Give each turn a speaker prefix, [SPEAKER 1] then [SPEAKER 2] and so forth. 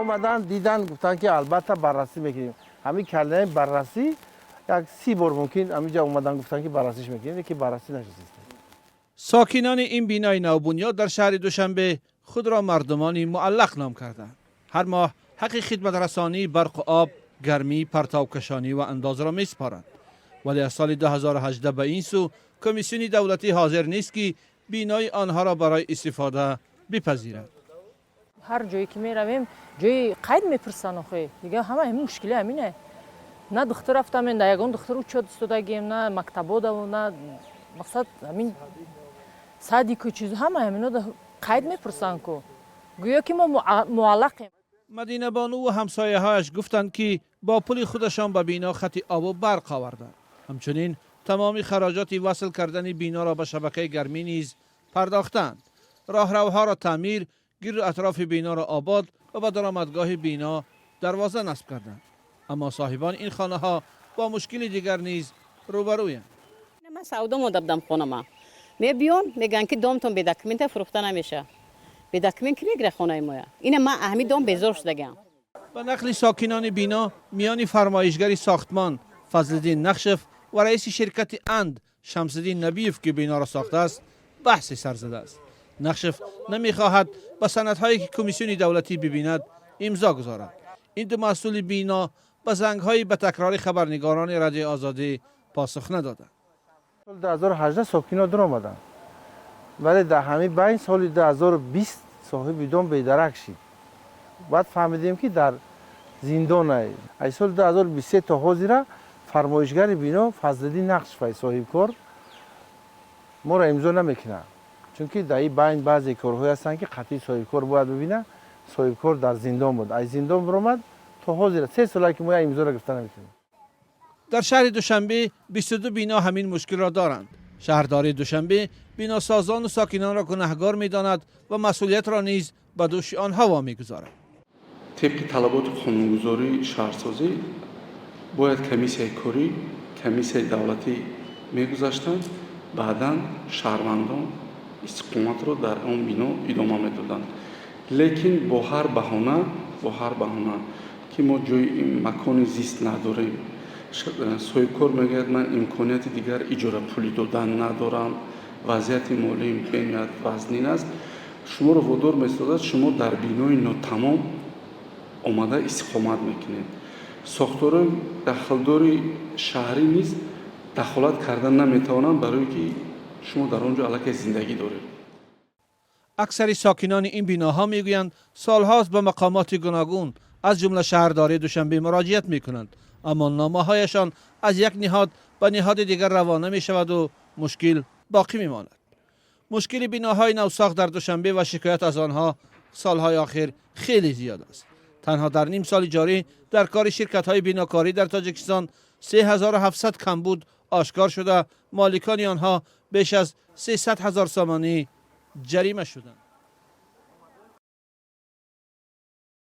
[SPEAKER 1] Омадан, дидан, гуфтанд, ки албатта баррасӣ мекунем. Ҳамин калимаи баррасӣ як 30 бор мумкин ҳаминҷа омадан, гуфтанд, ки баррасиш мекунем, ки баррасӣ нашуд.
[SPEAKER 2] Сокинони ин бинои навбунёд дар шаҳри Душанбе худро мардумони муаллақ ном карданд. Ҳар моҳ ҳаққи хидматрасонии барқу об, гармӣ, партовкашонӣ ва андозро месупоранд, вале аз соли 2018 ба ин сӯ комиссиони давлатӣ ҳозир нест, ки бинои онҳоро барои истифода бипазирад.
[SPEAKER 3] Ҳар ҷое ки меравем, ҷои қайд мепурсанд. Охе, дига ҳама ҳамин мушкили ҳамине. На духтур рафтам, да ягон духтур учёт истодагием, на мактабодаву, на мақсад ҳамин садику чиз, ҳама ҳамино қайд мепурсанд ку, гӯё ки мо муаллақем.
[SPEAKER 2] Мадинабону ва ҳамсояҳояш гуфтанд, ки бо пули худашон ба бино хати обу барқ оварданд, ҳамчунин тамоми хароҷоти васл кардани биноро ба шабакаи гармӣ низ пардохтанд, роҳравҳоро таъмир, гирду атрофи биноро обод ва ба даромадгоҳи бино дарвоза насб карданд. Аммо соҳибони ин хонаҳо бо мушкили дигар низ рӯбарӯянд.
[SPEAKER 4] Ман савдо монда будам хонама. Мебиён, мегӯянд, ки домтон бе документа фурӯхта намеша. Бе документ ки мегира хонаи моя? Ина ман ҳами дом безор шудагиам.
[SPEAKER 2] Ба нақли сокинони бино, миёни фармоишгари сохтмон Фазлиддин Нақшев ва раиси ширкати Анд Шамсиддин Набиев, ки биноро сохтааст, баҳсе сар задааст. Нақшев намехоҳад ба санадҳое, ки комиссиони давлатӣ бибинад, имзо гузорад. Ин ду масъули бино ба зангҳои ба такрори хабарнигорони Радиои Озодӣ посух надоданд.
[SPEAKER 1] Соли 2018 сокино дуромаданд, вале дар ҳамин байн соли 2020 соҳиби дом бедарак шид. Баъд фаҳмидем, ки дар зиндон. Аз соли 2023 то ҳозира фармоишгари бино Фазлиддин Нақшев, соҳибкор, моро имзо намекунад, чунки дар ин байн баъзе корҳое ҳастанд, ки қатъи соҳибкор бояд бибинад. Соҳибкор дар зиндон буд, аз зиндон биромад. То ҳозира 3 сола, ки мо як имзоро гирифта наметавонем.
[SPEAKER 2] Дар шаҳри Душанбе 22 бино ҳамин мушкилро доранд. Шаҳрдории Душанбе биносозону сокинонро гунаҳгор медонад ва масъулиятро низ ба дӯши онҳо вомегузорад.
[SPEAKER 5] Тибқи талаботи қонунгузории шаҳрсозӣ бояд комиссияи корӣ, комиссияи давлатӣ мегузаштанд, баъдан шаҳрвандон истиқоматро дар он бино идома медоданд. Лекин бо ҳар баҳона, ки мо ҷои макони зист надорем, соҳибкор мегӯяд, ман имконияти дигар иҷорапулӣ додан надорам, вазъияти молиим бениҳоят вазнин аст, шуморо водор месозад, шумо дар бинои нотамом омада истиқомат мекунед. Сохторҳои дахлдори шаҳрӣ низ дахолат карда наметавонанд, барое ки шумо дар он ҷо аллакай зиндагӣ доред.
[SPEAKER 2] Аксари сокинони ин биноҳо мегӯянд, солҳост ба мақомоти гуногун, аз ҷумла шаҳрдории Душанбе, муроҷиат мекунанд, аммо номаҳояшон аз як ниҳод ба ниҳоди дигар равона мешаваду мушкил боқӣ мемонад. Мушкили биноҳои навсохт дар Душанбе ва шикоят аз онҳо солҳои охир хеле зиёд аст. Танҳо дар ним соли ҷорӣ дар кори ширкатҳои бинокорӣ дар Тоҷикистон 3700 камбуд ошкор шуда, моликони онҳо беш аз 300 ҳазор сомонӣ ҷарима шуданд.